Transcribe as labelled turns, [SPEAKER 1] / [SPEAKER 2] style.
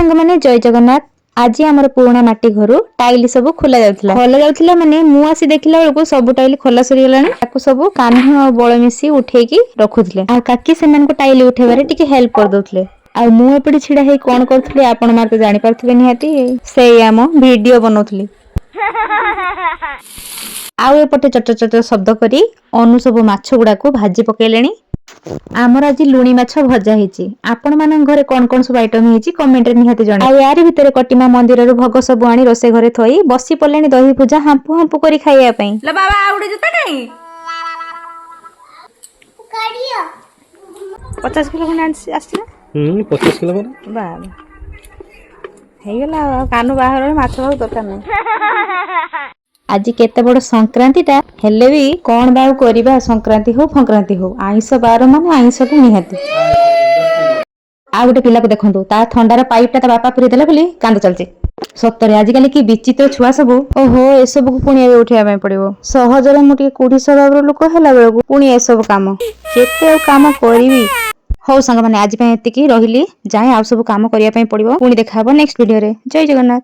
[SPEAKER 1] ସାଙ୍ଗମାନେ, ଜୟ ଜଗନ୍ନାଥ। ଆଜି ଆମର ପୁରୁଣା ମାଟି ଘରୁ ଟାଇଲି ସବୁ ଖୋଲା ଯାଉଥିଲା। ଖୋଲା ଯାଉଥିଲା ମାନେ, ମୁଁ ଆସି ଦେଖିଲା ବେଳକୁ ସବୁ ଟାଇଲି ଖୋଲା ସରିଗଲାଣି। ତାକୁ ସବୁ କାହ୍ନୁ ଆଉ ବଳ ମିଶି ଉଠେଇକି ରଖୁଥିଲେ ଆଉ କାକି ସେମାନଙ୍କୁ ଟାଇଲି ଉଠେଇବାରେ ଟିକେ ହେଲ୍ପ କରିଦଉଥିଲେ। ଆଉ ମୁଁ ଏପଟେ ଛିଡା ହେଇ କଣ କରୁଥିଲି, ଆପଣ ମାନେ ତ ଜାଣିପାରୁଥିବେ ନିହାତି। ସେଇ ଆମ ଭିଡିଓ ବନଉଥିଲି। ଆଉ ଏପଟେ ଚଟ ଚଟ ଶବ୍ଦ କରି ଅନୁ ସବୁ ମାଛ ଗୁଡାକୁ ଭାଜି ପକେଇଲେଣି। ଆମର ଆଜି ଲୁଣି ମାଛ ଭଜା ହେଇଛି। ଆପଣ ମାନଙ୍କ ଘରେ କଣ କଣ ସବୁ ଆଇଟମ ହେଇଛି, କମେଣ୍ଟରେ ନିହାତି ଜଣେ। ଆଉ ୟାରି ଭିତରେ କଟିମା ମନ୍ଦିରରୁ ଭୋଗ ସବୁ ଆଣି ରୋଷେଇ ଘରେ ଥୋଇ ବସି ପଡିଲେଣି ଦହି ଭୁଜା ହାମ୍ପୁ ହାମ୍ପୁ କରି ଖାଇବା ପାଇଁ।
[SPEAKER 2] ଲୋ ବାବା, ଆଉ ଗୋଟେ ଜୁତା କାଇଁ? 50 କିଲୋ ଖଣ୍ଡେ ଆସିଛି ନା?
[SPEAKER 3] ହୁଁ, 50 କିଲୋ ମାନେ।
[SPEAKER 2] ବାବା, ହେଇଗଲା। ଆଉ କାନୁ ବାହାଘରରେ ମାଛ ଭାଉ ଦରକାର ନାହିଁ।
[SPEAKER 1] ଆଜି କେତେ ବଡ ସଂକ୍ରାନ୍ତିଟା ହେଲେ ବି କଣ ବା ଆଉ କରିବା? ସଂକ୍ରାନ୍ତି ହଉ ଫକ୍ରାନ୍ତି ହଉ, ଆଇଁଷ ବାର ମାନେ ଆଇଁଷଟା ନିହାତି। ଆଉ ଗୋଟେ ପିଲାକୁ ଦେଖନ୍ତୁ, ତା ଥଣ୍ଡାର ପାଇପଟା ତା ବାପା ପୁରେଇ ଦେଲା ବୋଲି କାନ୍ଦ ଚାଲିଛି। ସତରେ ଆଜିକାଲି କି ବିଚିତ୍ର ଛୁଆ ସବୁ।
[SPEAKER 2] ଓହୋ, ଏସବୁକୁ ପୁଣି ଏବେ ଉଠେଇବା ପାଇଁ ପଡିବ। ସହଜରେ ମୁଁ ଟିକେ କୁଢି ସ୍ୱଭାବର ଲୋକ ହେଲା ବେଳକୁ ପୁଣି ଏସବୁ କାମ। କେତେ ଆଉ କାମ କରିବି?
[SPEAKER 1] ହଉ ସାଙ୍ଗମାନେ, ଆଜି ପାଇଁ ଏତିକି ରହିଲି। ଯାଏ, ଆଉ ସବୁ କାମ କରିବା ପାଇଁ ପଡିବ। ପୁଣି ଦେଖା ହବ ନେକ୍ସଟ ଭିଡିଓରେ। ଜୟ ଜଗନ୍ନାଥ।